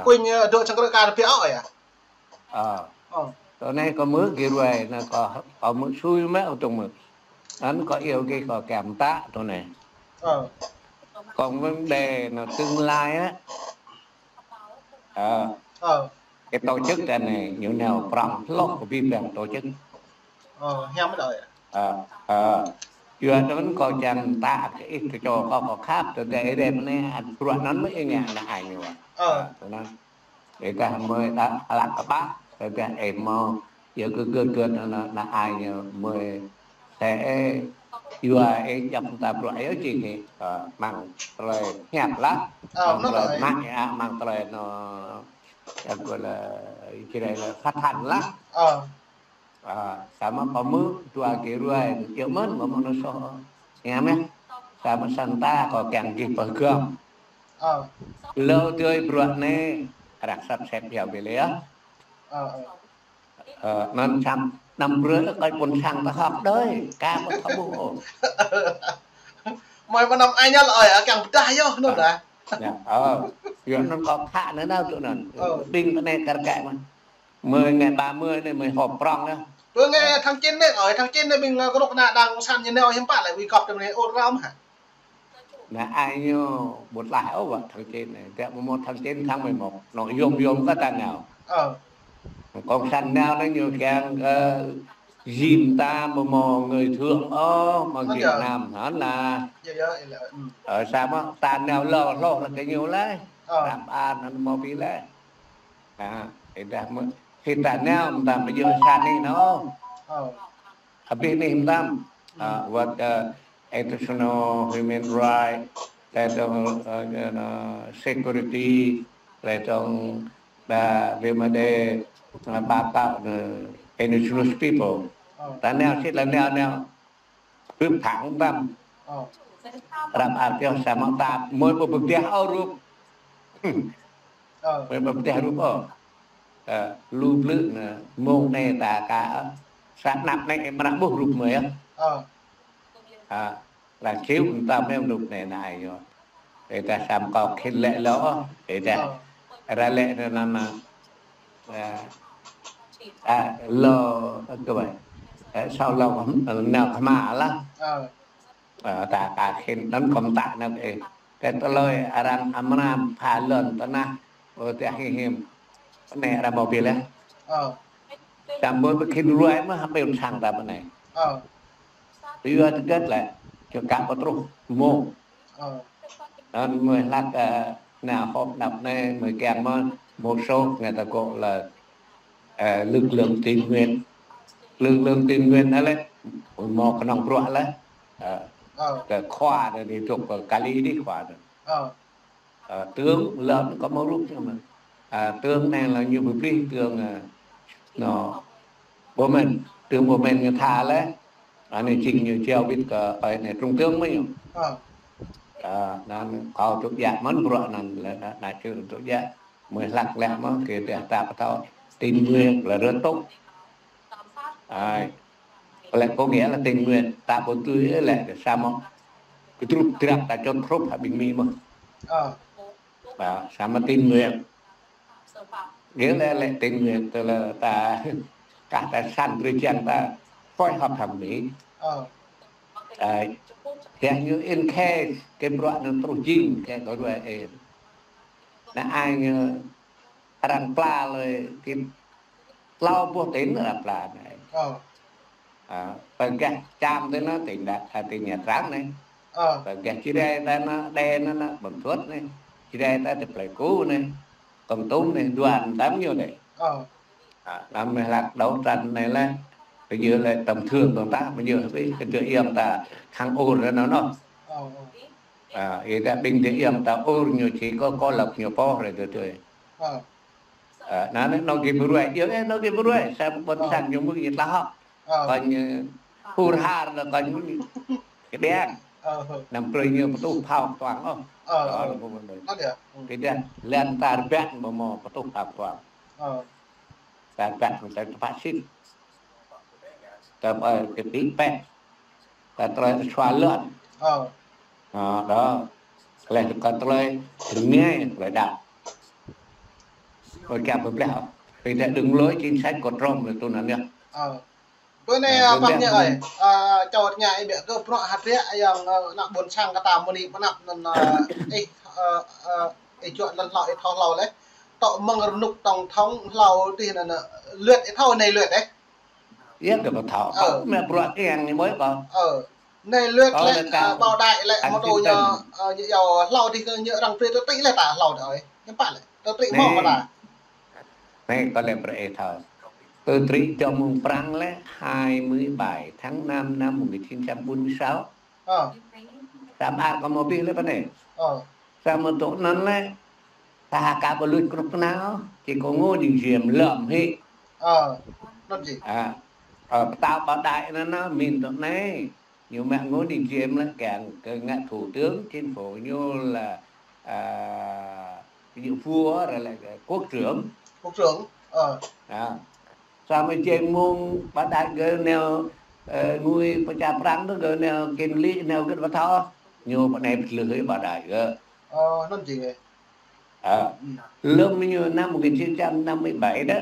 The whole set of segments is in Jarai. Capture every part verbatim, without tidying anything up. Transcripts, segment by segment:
Puñ, ơ, dŏ čang krư̆ kar biă ôh yơh. Ơ. Ơ. Tơ anai kâo hmư̆ gih ruai, anai kâo, kâo hmư̆ sui mă ôh tơ̆ng hmư̆. Anŭn kâo iâu gih kâo kiăng pơtă tơ anai. Ơ. Còn vấn đề là tương lai á. Ơ. Ơ. Cái tổ chức ta này, ñu nao prŏng hloh kơ abih bang tổ chức. Ơ, hiam mơ̆n đơi. Ơ, ơ. Yua anŭn kâo kiăng pơtă kơ ih kơ čô kâo, kâo khăp tơdơi ih rep anai, ăt bruă anŭn mơ̆ ih ngă ană ai ñu. Ơ. Ơ, tơ anŭn. Ih ta mơi đa ală kơ ƀă, tơdah ih hmâo, yua kơ gơ̆t gơ̆t ană, ană ai ñu mơi. Tơ ih, yua ih djŏp ta bruă yơh či hĭ, ơ, mơ̆ng tơlơi hiăp lah. Ơ, mơ̆ng tơlơi mă, ơ, mơ̆ng tơlơi anŭn, yua kơ lĕ, či rai lĕ phát hành lah. Ơ. Ơ, samơ̆ kâo hmư̆ dua gih ruai, yua mơ̆n, mơ̆n mơ̆n soh. Ngă mơ̆n. Samơ̆ sang ta kâo kiăng gih pơgơ̆p. Ơ. Lu tui bruă anai, ră sat sep yua bê lĕ yơh. Ơ, ơ. Ơ, anŭn sam, năm brơi kơ ƀôn sang ta hŏk đơi, ka ƀu thâo ƀuh ôh. Mơi mơnam ai ñăl ơi, kiăng pơtă yơh, anŭn dah. Ơ, yua anŭn kâo khă anŭn nao tui anŭn. Ơ. Ƀing tơ anai kar kaĭ mơ̆n. Mơi ngày ba mươi anai mơi họp prŏng yơh. Bơ ngày tháng chín anai, ơi, tháng chín anai ƀing, ơ, kơnuk kơna Đảng Cộng sản ñu nao hiư̆m pă lĕ wĭt gŏp tơ anai ôr rơma hă? Ană ai ñu ƀu tlaih ôh wă tháng chín anai. Tơdah mơ̆ mơ̆ tháng chín tháng mười một, anŭn yôm yôm kơ ta nao. Ơ. Cộng sản nao anai ñu kiăng, ơ, jing ta mơ̆ mơ̆ người thượng ôh, mơ̆ Việt Nam hă anŭn. Yơh, yơh, yơh, ơ. Ơ, samơ̆ ta nao lơ hloh lă kơ ñu lĕ. Ơ. Răm an anŭn mơ̆ pi lĕ. Ơ, ih dah mơ̆, ih ta nao, ta mơ̆ yua sa anai anŭn. Ơ. Abih anai mơtam. Ơ, wơ̆t, ơ, international human rights, lĕ tong, ơ, ơ, security, lĕ tong, ba, bê ma đê, ơ, ba tao, ơ, indigenous people. Ơ. Ta nao sĭt lĕ nao, nao. Rup thang mơtam. Ơ. Răm an pioh samơ̆ ta mơi ƀu pơdah ôh rup. Ơ. Mơi ƀu pơdah rup ôh. Ơ, lu blư̆ anai, mông anai ta ka, sa anăp anai mơnă ƀuh rup mơi yơh. Ơ. Ơ, lăng kiu mơtam mơi rup anai ană ai yơh. Ih ta sam kâo khĭn lĕ lơ ôh, ih ta. Ơ. Ră lĕ anŭn anŭn, ơ, ơ, lơ, ơ, kơ ƀai. Ơ, sau lơ, ơ, nao kơ hmua lah. Ơ. Ơ, ta, ta khĭn anŭn kâo pơtă anŭn ih. Kơ tơlơi arăng amra pha lŏn tơnah, ơ, tơdah hĭ hiư̆m. Anai arăng hmâo pi lĕ. Ơ. Samơ̆ ƀu khĭn ruai mơ̆ hăng ƀing sang ta pơ anai. Ơ. Yua hơget lĕ, čơkă pơtruh mông. Ơ. Anŭn mơi hlak, ơ, nao họp anăp anai, mơi kiăng mơ̆, một số người ta gọi là, ơ, lực lượng tình nguyện. Lực lượng tình nguyện anŭn lĕ, mơ̆ kơnơ̆ng bruă lĕ. Ơ. Ơ. Kơ khua anŭn dŏ kơ Kali dih khua anŭn. Ơ. Ơ, tướng lĕ kâo hmâo rup ñu mơ̆n. Ơ, tướng anai lĕ ñu pơplih tướng, ơ, anŭn, Bộ Minh, tướng Bộ Minh ñu tha lĕ. Anai jing ñu jao wĭt kơ, ơ, anai trung tướng mơ̆ ñu. Ơ. Ơ, anŭn kâo tŭ djă mơ̆n bruă anŭn lĕ, anŭn, anŭn čư tŭ djă. Mơi hlak lĕ mơ̆ kơ tơdah ta pơtô tình nguyện lĕ rơtŭk. Ai. Lĕ có nghĩa là tình nguyện, ta ƀu tui lĕ samơ̆ kơdrup drap ta čŏt hrup hă ƀing Mi mơ̆n. Ơ. Ơ, samơ̆ tình nguyện. Nghĩa là lĕ tình nguyện, tức là ta, kah ta săn drơi jang ta phối hợp hăng Mi. Ơ. Ai. Tơdah ñu in case, kơ bruă anŭn truh jing, kơ kơ ruai ih. Ană ai ñu arăng pla lơi kơ tlâo boh tỉnh arăng pla anai. Ơ. Ơ, pơ gah Čam tơ anŭn tỉnh Đà, ơ, tỉnh Nha Trang anai. Ơ. Pơ gah Jrai tơ anŭn, Đen anŭn, Bình Thuận anai. Jrai tơ tơ Pleiku anai. Kon Tum anai, dua mơtam ñu anai. Ơ. Ơ, anŭn mơi hlak đấu tranh anai lĕ. Ƀu djơ̆ lĕ tầm thường tơ̆ng ta, ƀu djơ̆ ƀu kơ tơ iăng ta hăng ur anŭn anŭn. Ơ, ơ. Ơ, ih ta ƀing tơ iăng ta ur ñu či kơ kơ lăp ñu pô rai tơ tui. Ơ. Ơ, anŭn anai anŏ gih pơruai, yơh, ơ, anŏ gih pơruai, sa ƀôn sang ñu mơ̆ ñu tla hŏk. Ơ. Kơ ñu hur har lĕ kơ ñu kơđiăng. Ơ. Năm brơi ñu pơtuh phao tuang ôh. Ơ, ơ. Anŭn lĕ. Tơdah lĕ ta rơbat mơ̆ mơ̆ pơtuh phao tuang. Ơ. Ta rơbat mơ̆ ta tơpă sĭt. Ta pơ kơ pĭ pĕ. Kơ tơlơi sua lŏn. Ơ. Ơ, đŏ. Lĕ kơ tơlơi rơngai, tơlơi đăo. Ơi, kiăng pơblah. Pơdah đường lối chính sách của Trump là tui anŭn yơh. Ơ. Bơ anai, ơ, ơ, bơ ƀing ƀiă ñu ơi. Ơ, čô tơña ih biă kơ bruă hơdră yang, ơ, ană ƀôn sang kơ ta mơ̆ng anai pơ anăp anŭn, ơ, ih, ơ, ơ, ih juă lŏn hlâo ih thâo hlâo lĕ. Tŏ mơ̆ng rơnŭk tổng thống hlâo tih anŭn, ơ, Luyệt ih thâo anai Luyệt ĕ. Yơh, kơ pơthâo. Ơ. Kâo mă bruă kiăng ñu ƀơi kâo. Ơ. Anai Luyệt lĕ, ơ, Bảo Đại lĕ, mơ̆ tơ ñu, ơ, ñu yua hlâo tih kơ ñu arăng brơi tơtĭ lĕ ta hlâo đơi. Hiư̆m pă lĕ. Tơtĭ mơ̆ kơ ta. Anai kâo lĕ brơi ih thâo. Tơtĭ dŏ mơ̆ng Prăng lĕ hai mươi bảy tháng năm năm một nghìn chín trăm bốn mươi sáu. Ơ. Samơ̆ ăt kâo mơ̆ ƀuh lĕ pơ anai. Ơ. Samơ̆ tŏ anŭn lĕ, ta hă kơ ƀu lui kơnuk kơna, či kơ Ngô Đình Diệm lơ̆m hĭ. Ơ, anŭn či. Ơ, ơ, pơtao Bảo Đại anŭn, anŭn, mĭn tŏ anai. Ñu mă Ngô Đình Diệm lĕ kiăng kơ ngă thủ tướng chính phủ ñu lĕ, ơ, ví dụ vua rồi là quốc trưởng. Quốc trưởng, ơ. Ơ. Samơ̆ jing mơ̆ng Bảo Đại gơ̆ nao, ơ, ngui pơ čar Prăng tơ gơ̆ nao kiểm lý nao gơ̆t pơtao. Ñu pơ anai pơtlưh Bảo Đại gơ̆. Ơ, anŭn či. Ơ. Lơ̆m ñu năm một nghìn chín trăm năm mươi bảy đó.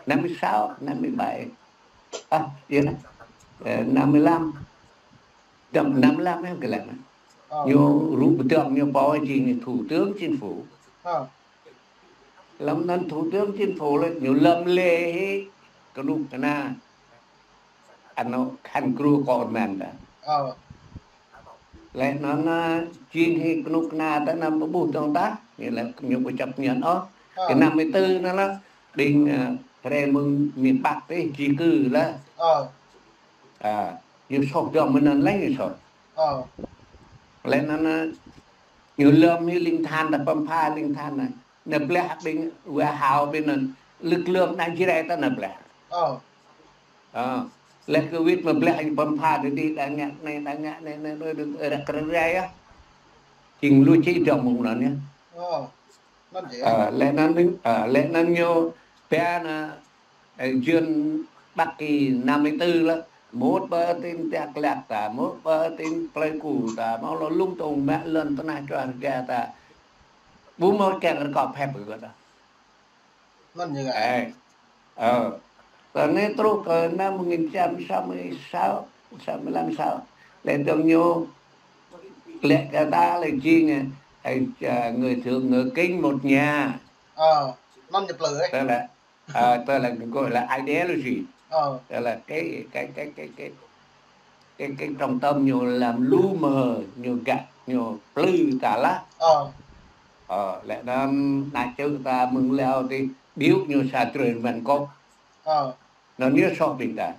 Năm mươi sáu, năm mươi bảy. À, yơh. Ơ, năm mươi lăm. Tơm năm mươi lăm yơh kơ lĕ. Ơ. Ñu rŭ pơdơ̆ng ñu pô jing thủ tướng chính phủ. Ơ. Lơ̆m anŭn thủ tướng chính phủ lĕ ñu lơ̆m lĕ hĭ kơnuk kơna. Anŏ khăn gru kơ rơmang ta. Ơ. Lĕ anŭn, ơ, jing hĭ kơnuk kơna ta anăm pơƀuh dơ̆ng tah. Ñu lĕ ñu ƀu chấp nhận ôh. Ơ. Kơ năm mươi tư anŭn lĕ ƀing, ơ, hrơi mơ̆ng miền Bắc tih di cư lĕ. Ơ. Ơ, ñu soh dơ̆ng mơ̆n anŭn lĕ ñu soh. Ơ. Lĕ anŭn, ơ, ñu lơ̆m hĭ ling than ta pơm pha ling than anai. Anai blah ƀing wa hao ƀing anŭn. Lực lượng đang Jrai ta anai blah. Ơ. Ơ. Lĕ kơ wĭt mă blah pơm pha đĭ đĭ đang ngă anai, đang ngă anai, anai, anai, anai, ră krơrai yơh. Jing lu či dŏ mơ̆ng anŭn yơh. Ơ. Anŭn či. Ơ, lĕ anŭn, ơ, lĕ anŭn ñu pia anŭn, ơ, dân Bắc Kỳ năm mươi tư lĕ, mŭt pơ tỉnh Dak Lak ta, mŭt pơ tỉnh Pleiku ta, mŭt lŏ lung tung mă lŏn tơnah čuah rơga ta. Ƀu mơ̆ kiăng rơkâo phép kơ gơ̆ ta. Anŭn či ngă. Ơ. Ơ. Tơ anai truh kơ năm một nghìn chín trăm sáu mươi sáu, sáu mươi lăm, sáu. Lĕ dơ̆ng ñu lĕ kơ ta lĕ jing, ơ, ơ, người Thượng người Kinh một nhà. Ơ, anŭn ñu plư ĕ. Tơ lĕ, ơ, tơ lĕ gọi là ideology. Ơ. Tơ lĕ cái, cái, cái, cái, cái cái, cái trọng tâm ñu lăm lu mơ̆, ñu găt, ñu plư ta lah. Ơ. Ơ, lĕ anŭn ană čư̆ ta mơ̆ng Lào tih, ƀiă ñu sa drơi rơmang kŏ. Ơ. Anŭn ñu soh ƀing ta.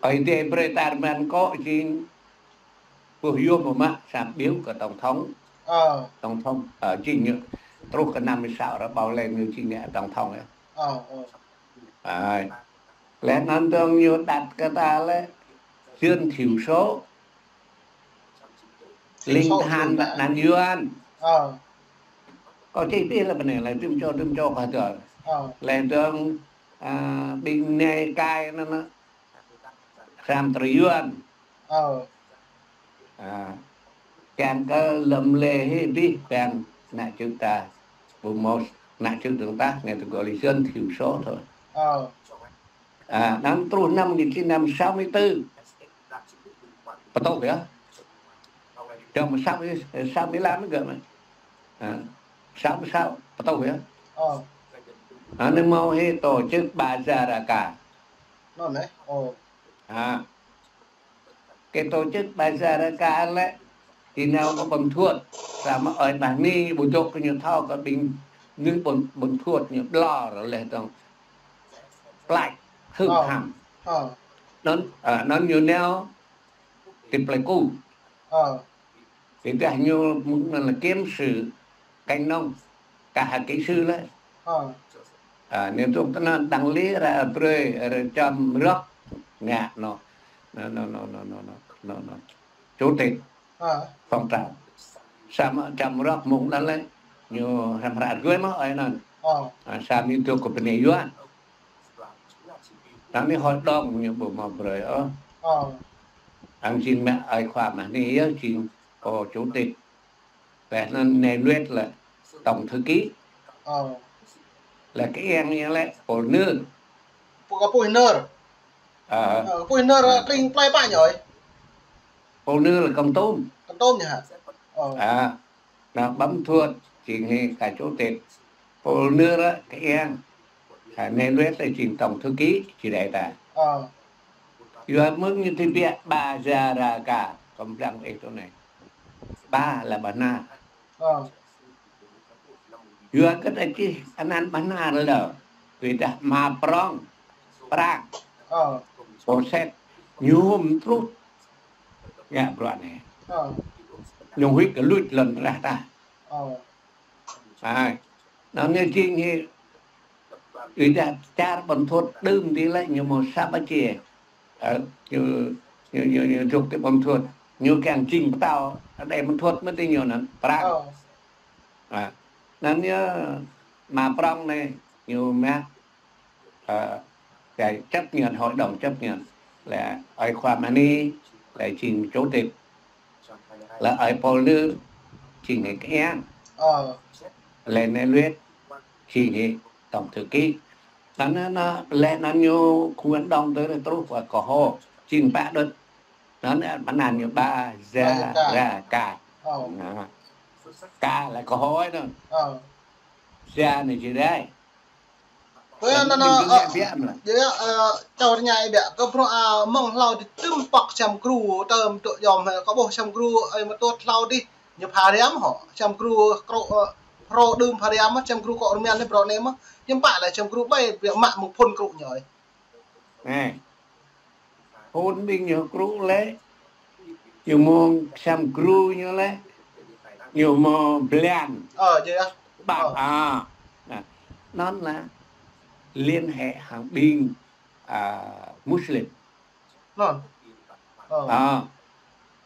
Ơi Adai brơi ta rơmang kŏ jing ƀuh yôm mơ̆ mă sa ƀiă kơ tổng thống. Ơ. Tổng thống, ơ, jing ñu truh kơ năm mươi sáu ră ƀâo lĕ ñu jing ngă tổng thống yơh. Ơ, ơ. Ơ. Lĕ anŭn dơ̆ng ñu đặt kơ ta lĕ dân thiểu số. Thiểu số, ling than, ling than. Anăn Yuan. Ơ. Kâo či pĭ lĕ pơ anai, lĕ tơm čô, tơm čô kơ tơl. Ơ. Lĕ dơ̆ng, a, ƀing nai kai anŭn, anŭn. Hrăm tơlơi Yuan. Ơ. A, kiăng kơ lơ̆m lĕ hĭ ƀing ană čư̆ ta. Ƀu mơ̆ ană čư̆ dơ̆ng tah, anai tơgŭ lĕ dân thiểu số thôi. Ơ. A, năm truh năm một nghìn chín trăm sáu mươi tư. Pơtô yơh. Trong sáu mươi, sáu mươi lăm gơ̆ mơ̆. A, sáu mươi sáu, pơtô yơh. Ơ. A, anai mơ̆ hĭ tổ chức Bajaraga. Anŭn ĕ. Ơ. A. Cái tổ chức Bajaraga lĕ, či nao kơ Buôn Thuột, samơ̆ ơi Bah Ni ƀu dŏ kơ ñu thâo kơ ƀing, ñu Buôn, Buôn Thuột ñu ƀlŏr lĕ dơ̆ng. Plač, hưp ham. Ơ. Anŭn, a, anŭn ñu nao ti Pleiku. Ơ. Tơdah ñu mơ̆ng anŭn lĕ kiểm sự, cảnh nông, kah hă kỹ sư lĕ. Ơ. A, ñu dŏ tơ anŭn đăng lĕ ră brơi, ră čăm rơ̆k ngă anŭn. Anŭn, anŭn, anŭn. Chủ tịch. Ơ. Phong trào. Samơ̆ čăm rơ̆k mơ̆ng anŭn lĕ, ñu hrăm hră rơgơi mơ̆ ơi anŭn. Ơ. A, samơ̆ ñu dŏ kơ bơnai Yuan. Anŭn anai hội đồng ñu ƀu mơ̆ brơi ôh. Ơ. Anŭn jing mă ơi khua mă anai yơh jing, ơ, chủ tịch. Lĕ anŭn anai Luyệt lĕ tổng thư ký. Ơ. Lĕ kơ iăng ñu lĕ pô nư. Pô, kơ pô nư. Ơ. Ơ, pô nư, ơ, tring plei pă ñu ơi. Pô nư lĕ kông tôm. Kông tôm ñu hă? Ơ. Ơ. Nă, bấm thuột, chính là chủ tịch. Pô nư lĕ kơ iăng. Ơ, nên luyện là chính tổng thư ký, chỉ đại ta. Ơ. Yua mơ̆ng ñu tơbiă ba ja ra ka, kông plang ih tơ anai. Ba là ba na. Ơ. Yua kơ ta čih anăn ba na lơ. Tui dah ma prong, prak, ơ, pô set, ñu hŭm truh. Ngă bruă anai. Ơ. Ñu huĭ kơ luč lŏn rah ta. Ơ. Ai. Nă ñu jing hĭ. Tui dah čar ƀôn thuột đưm dih lĕ ñu mơ̆ sa ba či. Ơ, ñu, ñu, ñu, ñu dŏ ti ƀôn thuột. Ñu kiăng jing pơtao, đe ƀôn thuột mơ̆ ti ñu anŭn, prang. Ơ. Ơ. Anŭn ñu ma prong anai, ñu mă, ơ, cái chấp nhận, hội đồng chấp nhận. Lĕ ơi khua Mani, lĕ jing chủ tịch. Lĕ ơi pô nư, jing hĭ kơ iăng. Ơ. Lĕ nê luyện, jing hĭ tổng thư ký. Anŭn, anŭn, lĕ anŭn ñu khuôn đong tơ truh pơ kơhô. Jing pă đôč. Anŭn, anŭn ñu ba ja ra ka. Ơ. Nă. Ka lĕ kơhô anŭn. Ơ. Ja anai či rai. Tui anŭn, anŭn, ơ, biă mơ̆. Yơh, ơ, čô rơñai biă. Kơ bruă, ơ, mơ̆ng hlâo dih tơm pŏk Siam Gru, tơm tŭ yom, ơ, kơ ƀuh Siam Gru, ơi mơtuăt hlâo dih. Ñu pha riam hŏ, Siam Gru krŭ, ơ, hrô đưm pha riam mơ̆, Siam Gru kơ rơmian anai bruă anai mơ̆, hiư̆m pă lĕ Siam Gru ƀai, biă mă mơ̆ng phŭn krŭ ñu ơi. Nê. Phŭn ƀing ñu krŭ lĕ, ñu mơ̆ng Siam Gru ñu lĕ, ñu mơ̆ng blan. Ơ, yơh. Ƀă, ơ. Ơ. Nă, anŭn lĕ liên hệ hăng ƀing, ơ, Muslim. Anŭn. Ơ. Ơ.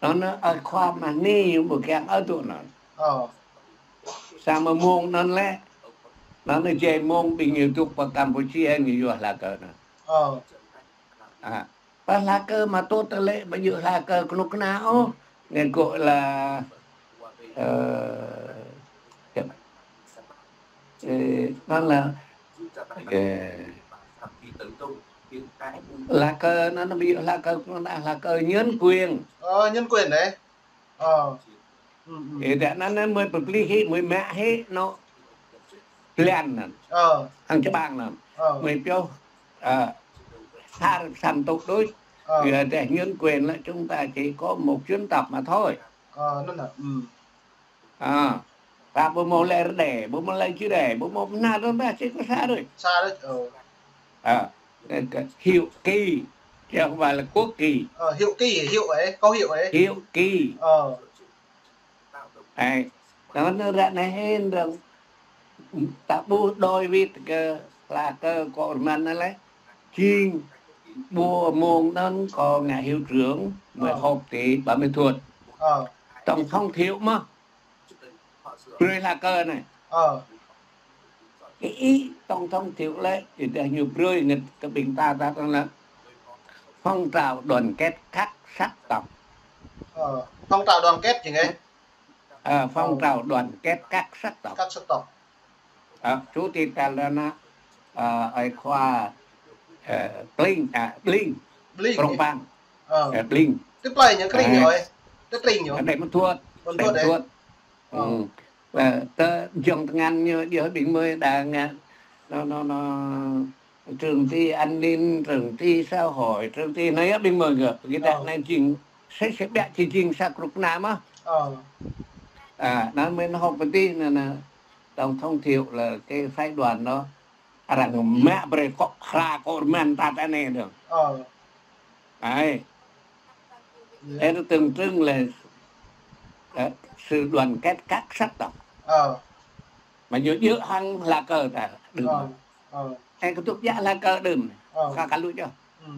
Anŭn, anŭn, ơ, khua Mani ñu ƀu kiăng ơ tŭ anŭn. Ơ. Samơ̆ mơ̆ng anŭn lĕ. Anŭn, anŭn jai mơ̆ng ƀing ñu dŏ pơ Campuchia ñu yua hla kơ anŭn. Ơ. Ơ. Pơ hla kơ mơtuăt tơ lĕ ƀu djơ̆ hla kơ kơnuk kơna ôh. Nghe gọi là, ơ, ơ, anŭn lĕ, ơ, hla kơ anŭn, anŭn ƀu djơ̆ hla kơ kơnuk kơna, hla kơ nhân quyền. Ơ, nhân quyền đấy. Ơ. Ơ, ơ. Ơ, dah anŭn, anŭn mơi pơplih hĭ, mơi mă hĭ, anŭn blan anŭn. Ơ. Hăng čơƀang anŭn. Ơ. Mơi pioh, ơ, sa rơbâo păn tŭ đôč. Ơ. Vì là để nhân quyền là chúng ta chỉ có một dân tộc mà thôi. Ơ, anŭn hă. Ơ. Ơ. Ta ƀu mơ̆ lĕ Rơđê, ƀu mơ̆ lĕ Jrai, ƀu mơ̆ pơhna, ta chỉ có sa đôč. Sa đôč, ơ. Ơ. Cái, cái hiệu kỳ, chứ không phải là quốc kỳ. Ơ, hiệu kỳ, hiệu ấy, có hiệu ấy. Hiệu kỳ. Ơ. Ai, anŭn ră anai hĭn dơ̆ng. Ta ƀuh đôi vịt kơ, hla kơ kơ rơman anŭn lĕ. Jing ƀu mơ̆ng anŭn kơ ngài hiệu trưởng, mơi họp ti Bă Mê Thuột. Ơ. Tổng thống Thiệu mơ̆. Brơi hla kơ anai. Ơ. Cái ý tổng thống Thiệu lĕ, thì ta ñu brơi ngă kơ ƀing ta, ta, ta là phong trào đoàn kết các sắc tộc. Ơ, phong trào đoàn kết jing hă? Ơ, phong trào đoàn kết các sắc tộc. Các sắc tộc. Ơ, chủ tịch ta là anŭn, ơ, ơi khua, ơ, Pling, à, Bling. Bling. Prong Pang. Ơ. Ơ, Bling. Tơ plei ñu Kring ñu ơi. Tơ Kring ñu. Đe Mơ Thuột. Đe Mơ Thuột. Ơ. Ơ, tơ jŏng tơngan ñu, yơh ƀing mơi đang, ơ, anŭn, anŭn, anŭn, trưởng ty an ninh, trưởng ty xã hội, trưởng ty anai yơh ƀing mơi gơ̆. Kơ ta anai jing, sẽ, sẽ biă či jing sa kơnuk kơna mơ̆. Ơ. À, anŭn mơi nao họp pơ ti anŭn, anŭn, tổng thống Thiệu là cái phái đoàn đó. Arăng mă brơi kơ hla kơ rơman ta tơ anai dơ̆ng. Ơ. Ai. Yơh. Ơ, nó tượng trưng là, ơ, sự đoàn kết các sắc tộc. Ơ. Mơ̆ ñu djơ̆ hăng hla kơ ta đưm. Ơ. Ơ. Ơ, kơ tŭk djă hla kơ đưm. Ơ. Ka, ka lu čô. Ơ.